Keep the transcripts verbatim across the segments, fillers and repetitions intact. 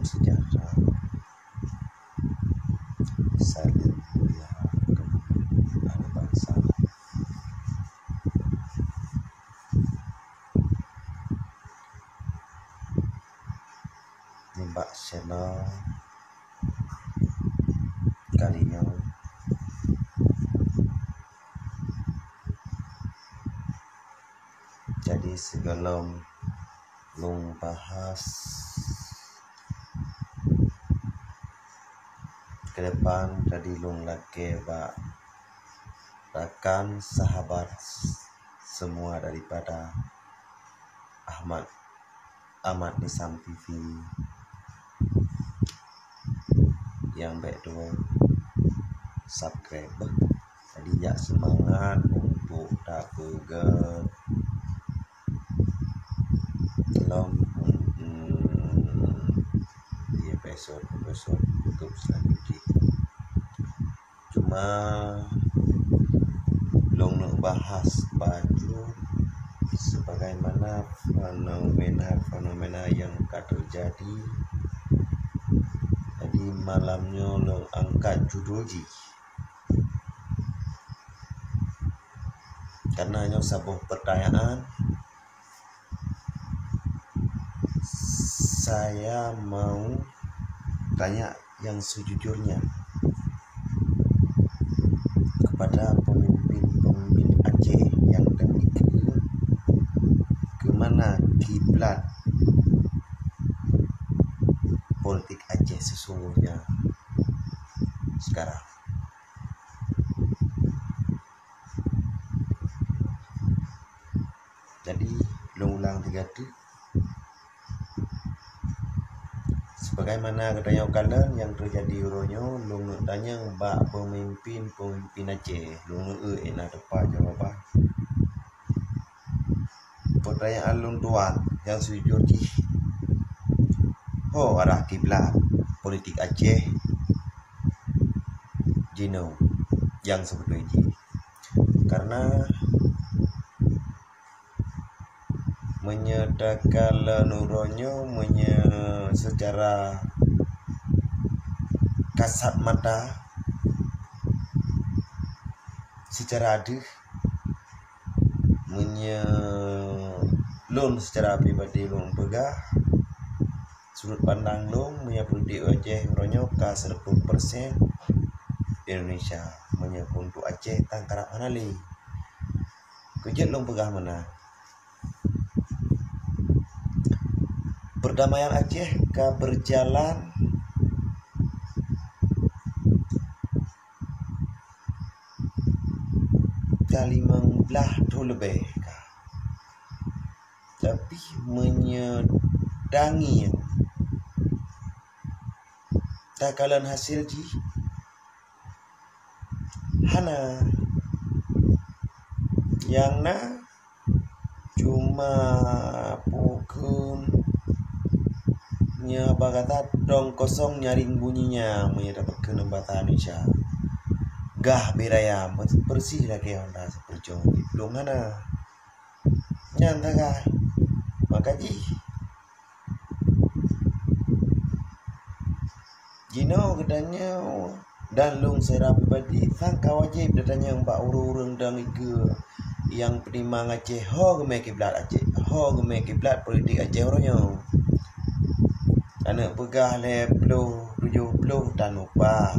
sejahtera, saling mulia kepada bansa. Nibak channel kali nyoe, jadi sigohlom lôn bahas ke depan, jadi lôn lakée bak rakan sahabat semua daripada Ahmad Ahmad Nisam T V nyang bék tuwoe subscribe. Jadi jak seumangat untuk tapeugét lom, mm, di episode-episode YouTube selanjutnya. Cuma lôn neuk bahas bacut sebagaimana fenomena-fenomena nyang ka teujadi. Jadi malam nyoe lôn angkat judul jih, karena nyoe saboh pertanyaan. Saya mau tanya yang sejujurnya kepada pemimpin-pemimpin Aceh yang tadi ke-, ke mana kiblat politik Aceh sesungguhnya sekarang. Jadi, lôn ulang tiga teuk. Sebagaimana geutanyoe kalon nyang teujadi uroe nyoe, lôn neuk tanyong bak peumimpin-peumimpin Aceh. Lôn neuk eu na teupeu jawaban. Peutanyaan lôn tuan nyang sijujur jih, ho arah kiblat politik Aceh jinoe nyang sibeutôi jih? Karena meunyoe takalon uroe nyoe, meunyoe seucara kasat mata, seucara adeuh, meunyoe lôn seucara pribadi lôn peugah, sudut pandang lôn, meunyoe politik Aceh uroe nyoe ka seratus persen Indonesia. Meunyoe untuk Aceh tan karab hana lé. Keu jeuet lôn peugah meunan. Perdamaian Aceh ka berjalan ka limong blaih thon leubeh ka. Tapi meunyoe tangieng takalon hasil jih, hana. Nyang na cuma pukon nyoe haba gata tong kosong nyaring bunyinya, meunyoe tapeukeun bahasa Indonesia. Gah biraya, persis lagée honda sipeucong, lôn hana. Nyan sagai. Maka jih, jinoe geutanyoe dan lôn secara pribadi sangka wajéb tatanyong bak ureuëng-ureuëng dan ikeue nyang peunimang Aceh, ho geumé kiblat Aceh, ho geumé kiblat politik Aceh uroe nyoe. Aneuk peugah lhée ploh, tujoh ploh tan mupat.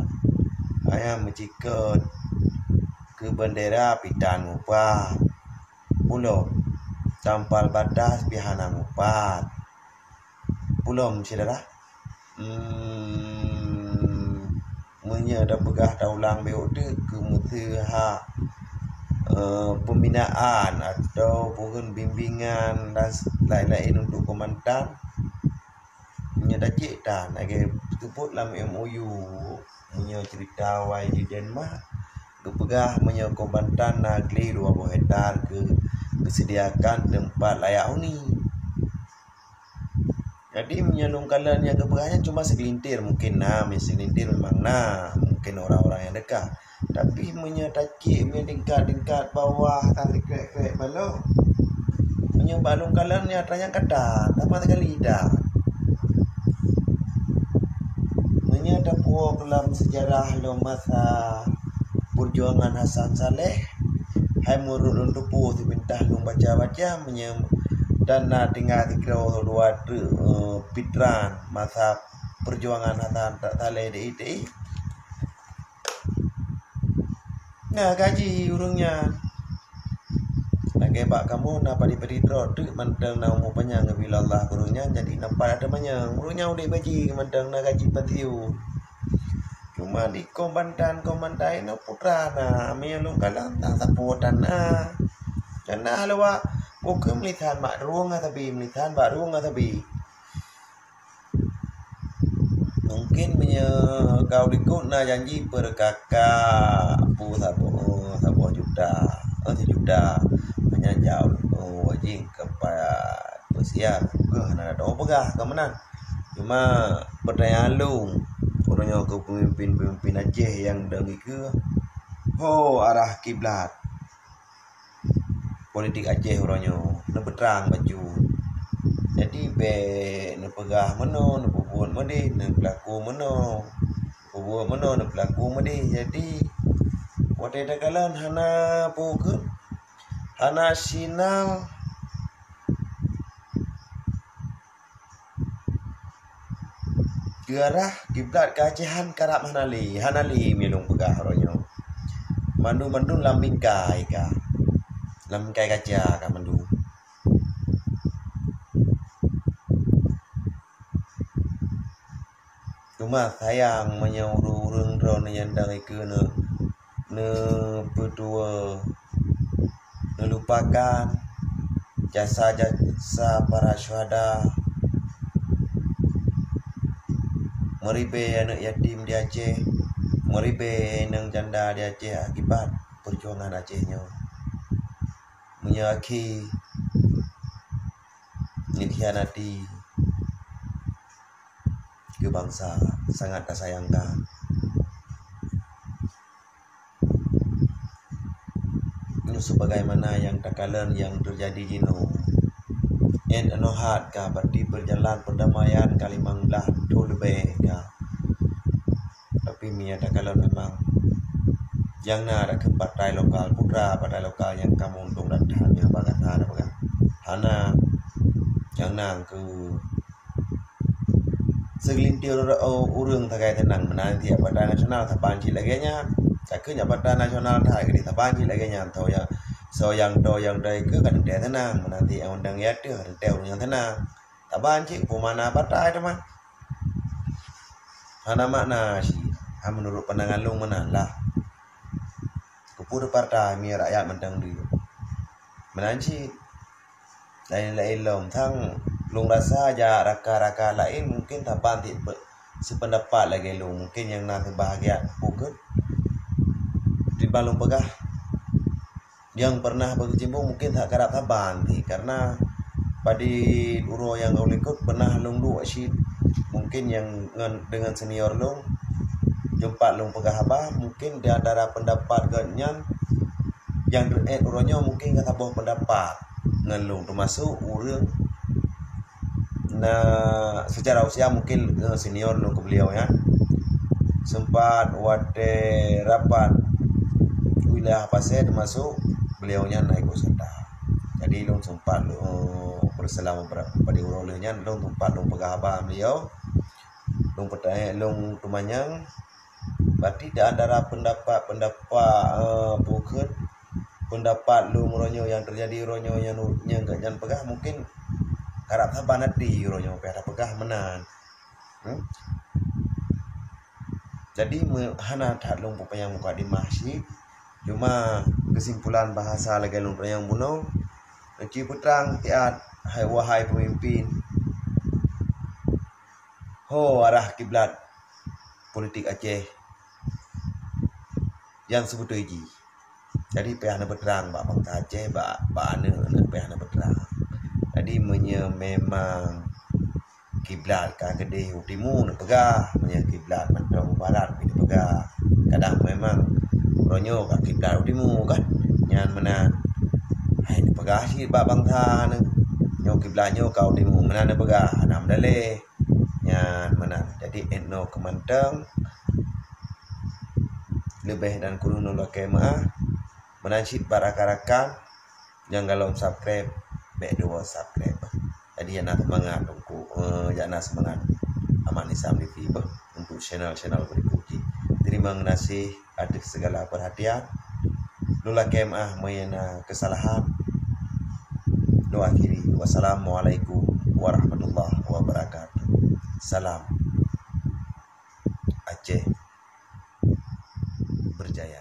Ayah meucikot keu bendera pih tan mupat. Pulom, tampal batas pih hana mupat. Pulom, syedara. Hmm, meunyoe tapeugah taulang bék teuk keu meuseuha, eh, pembinaan ataupun bimbingan dan laén-laén untuk kombatan, meunyoe tacék tan, lagée teuseubut lam M O U, meunyoe ceurita awai di Denmark, geupeugah meunyoe kombatan na glé dua boh hektar keu geuseudiakan teumpat layak huni. Jadi, meunyoe lôn kalon nyang geupeugah nyan cuma seugelintir, mungken na, meusegelintir memang na, mungken orang-orang nyang dekat. Tapi meunyoe tacék, meunyoe tingkat-tingkat bawah, ka sikrek-krek balok, meunyoe bak lôn kalon nyata nyang ka tan, sama sekali tan. Tapuwoe lam seujarah lom masa peujuangan Hasan Saleh, hai meunurot lôn tupeue, sibintah lôn baca-baca meunyoe dan na tinggai sidroe dua treuk, eh, pitran masa peujuangan Hasan Saleh di, di. Na gaji ureuëng nyan. Lagée bak kamoe na padé-padé droe teuk mantong na umu panyang geubri lé Allah keu ureuëng nyan, jadi na pat teumanyong. Ureuëng nyan udeb gaji mantong na gaji pensiun. Cuma di kombatan-kombatan inoe putra na, meunyoe lôn kalon tang sapeue tan na. Dan na halewa bukon meulisan bak rueng sabe, meulisan bak rueng sabe. Mungkin meunyoe ka u likot na janji peureuka-ka peue saboh, saboh juta, eh, sijuta. Hanya jauh, oh, wajéb keupada peusiap. Keuh hana tapeugah keu meunan. Cuma peutanyaan lôn, uroe nyoe keu peumimpin-peumimpin Aceh nyang dong ikeue, ho arah kiblat politik Aceh uroe nyoe neupeutrang bacut. Jadi bék neupeugah meunoe, neupeubuet meudeh, neupeulaku meunoe, neupeubuet meunoe, neupeulaku meudeh. Jadi watée takalon hana peue keuh, hana sinan Keu arah kiblat keu Aceh han karab hana lé, hana lé meunyoe lôn peugah uroe nyoe. Mandum-mandum lam bingkai ka, lam bingkai kaca ka mandum. Cuma sayang meunyoe ureuëng-ureuëng droeneuh nyang dang ikeue neu-, neupeutuwoe, neulupakan jasa-jasa para syuhada. Meuribée aneuëk yatim di Aceh, meuribée inong janda di Aceh akibat peujuangan Aceh nyoe. Meunyoe akhé neukhianati keu bansa, sangat tasayangkan. Nyoe sebagaimana nyang takalon nyang teujadi jinoe. Ét inoe hat ka, berarti peujalan peudamaian ka limong blaih thon leubeh ka. Tapi meunyoe takalon memang nyang na dak keu partai lokal, putra partai lokal nyang ka meuuntông that-that nyan bak gata tapeugah. Hana, nyang na keu Seugelintir ure-, ureuëng sagai teunang meunan tieb partai nasional saban cit lagée nyan. Takheun jak partai nasional that keudeh saban cit lagée nyan. Soe nyang, soe nyang toe nyang toe keu ka teuntée teunang meunan tieb nyang undang ya teuh teuntée ureuëng nyang teunang. Saban cit peue makna partai teuma. Hana makna cit. Ha meunurot pandangan lôn meunan lah. Keupeue partai mi rakyat mantong deuh. Meunan cit. Laén-laén lom sang lôn rasa jak raka-raka laén mungken saban sit pe-, seupeundapat lagée lôn. Mungken nyang na seubahagian bukon. Timbang lôn peugah nyang pernah beukeucimbong mungken that karab saban sit, karena padit uroe nyang ka likot pernah lôn duek cit mungken nyang ngon, deungon senior lôn. Jumpa lôn peugah haba mungken di antara peundapat gobnyan nyang reuet uroe nyoe mungken ka saboh peundapat ngon lôn, teumasok ureuëng na seucara usia mungken, eh, senior lôn keu beliau nyan. Sempat watée rapat wilayah Pasé teumasok beliau nyan na ikot serta. Jadi lôn sempat lôn, eh, beureusalam beurapa di uroe lheueh nyan lôn sempat lôn peugah haba beliau. Lôn peutanyong, lôn teumanyong, berarti di antara peundapat-peundapat, eh, bukon peundapat lôn uroe nyoe nyang teujadi uroe nyoe nyang, nyang gobnyan peugah mungken karab saban até uroe nyoe payah tapeugah meunan. Hmm? Jadi, me-, hana that lôn peupanyang mukadimah cit. Cuma keusimpulan bahasa lagée lôn tanyong bunoe, neuci peutrang siat, hai wahai peumimpin. Ho arah kiblat politik Aceh nyang seubeutôi jih. Jadi payah neupeutrang bak bansa Aceh, bak, bak aneuëk-aneuëk payah neupeutrang. Jadi meunyoe memang kiblat ka keudeh u timu neupeugah, meunyoe kiblat mantong u barat pih neupeugah. Kadang memang uroe nyoe ka kiblat u timu kan, nyan meunan. Hai neupeugah cit bak bansa neuh, nyoe kiblat nyoe ka u timu, meunan neupeugah, hana meudaleh. Nya, Meunan, meunan. Jadi, inoe keumantong leubeh dan kureueng lôn lakée meu'ah. Meunan cit bak rakan-rakan nyang galom subscribe, bék dua subscribe. Jadi, jak na seumangat untuk, eh, jak na seumangat Aman Isam T V bah untuk channel-channel berikut jih. Terima kasih atas segala perhatian. Lôn lakée meu'ah meunyoe na kesalahan. Lôn akhiri. Wassalamualaikum warahmatullahi wabarakatuh. Salam Aceh berjaya.